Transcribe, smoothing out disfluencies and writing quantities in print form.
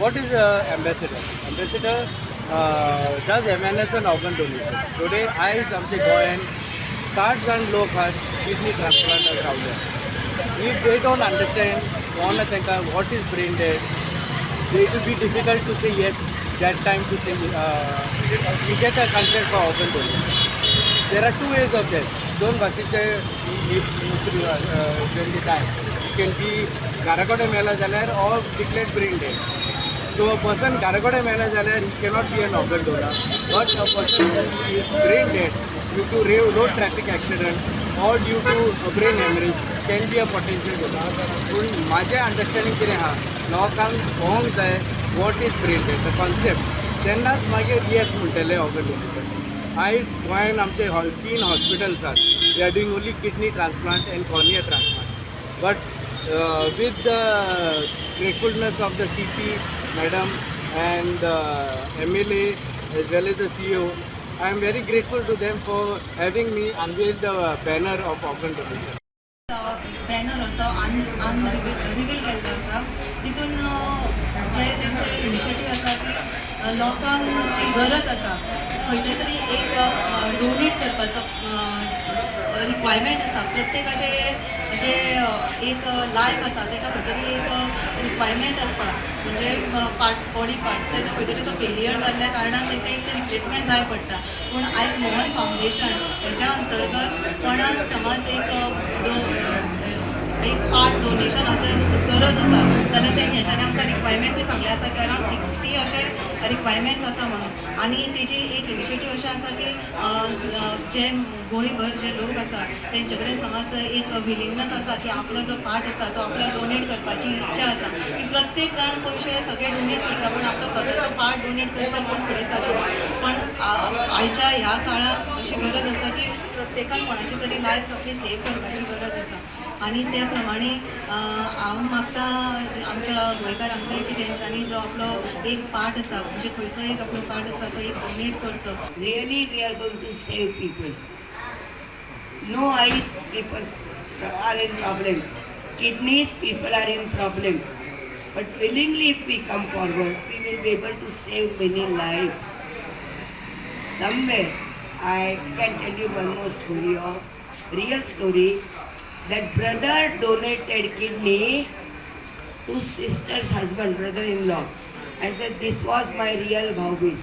What is ambassador? Ambassador does awareness on organ donation. Today आयज आमच्या गोंयान 60 जाण लोक आहात किडनी ट्रान्सप्लांटाक रावले. If they don't understand कोण तांकां what is brain dead, it will be difficult to say yes that time to say we get a consent for organ donation. There are two ways of death. दोन भाशेचे when they die. It can be घरा कडेन मेला जाल्यार or declared brain dead. So a person घरा कडेन मेला जाल्यार he cannot be an organ donor. But a person who is brain dead due to road traffic accident or due to a brain hemorrhage can be a potential donor. पूण म्हाजें understanding कितें आहा, लोकांक कळोंक जाय what is brain dead, the concept, तेन्नाच मागीर येस म्हणटले ऑर्गन डोनेशन. आयज गोंयान आमचे तीन हॉस्पिटल्स आसात. They are doing only kidney transplant and cornea transplant, but with the gratefulness of the CP madam and MLA as well as the CEO, I am very grateful to them for having me unveil the banner of organ donation. Banner असो आन reveal केल्लो आसा. तितून जे तेंचे initiative आसा की लोकांक जी गरज आसा, खंयचे तरी एक डोनेट करपाचो रिक्वायरमेंट आसा. प्रत्येकाचे जे एक लायफ आसा, ताका खंय तरी एक रिक्वायरमेंट आसता, म्हणजे पार्ट्स, बॉडी पार्ट्स. तेजो खंय तरी तो फेलियर जाल्ल्या कारणान तांकां एक रिप्लेसमेंट जाय पडटा. पूण आयज मोहन फावंडेशन हेच्या अंतर्गत कोणाक समज एक पार्ट डोनेशनाचे गरज आसा जाल्यार ते हेच्यानी आमकां रिक्वायरमेंटूय सांगलें आसा की अरावंड 60 अशे रिक्वायरमेंट्स आसा म्हणून. आनी तेजी एक इनिशिएटीव अशें आसा की जे गोंयभर जे लोक आसा, तेंचे कडेन समज एक विलिंगनेस आसा की आपलो जो पार्ट आसा तो आपल्याक डोनेट करपाची इच्छा आसा, की प्रत्येक जाण पयशे सगळे डोनेट करता, पूण आपलो स्वताचो पार्ट डोनेट करपाक कोण फुडें सरना. पण आयच्या ह्या काळात अशी गरज आसा की प्रत्येकान कोणाची तरी लायफ आपली सेव करपाची गरज आसा. आनी त्या प्रमाणे हांव मागता आमच्या गोंयकारांक की तेंच्यांनी जो आपलो एक पार्ट आसा, म्हणजे खंयचो एक आपलो पार्ट आसा, तो एक डोनेट करचो. Really, we are going to save people. No eyes, people are in problem. Kidneys, people are in problem. But willingly, if we come forward, we will be able to save many lives. Somewhere, I can tell you one more story of real story, that brother donated kidney to sister's husband, brother-in-law, and said, "This was my real Bhaubij."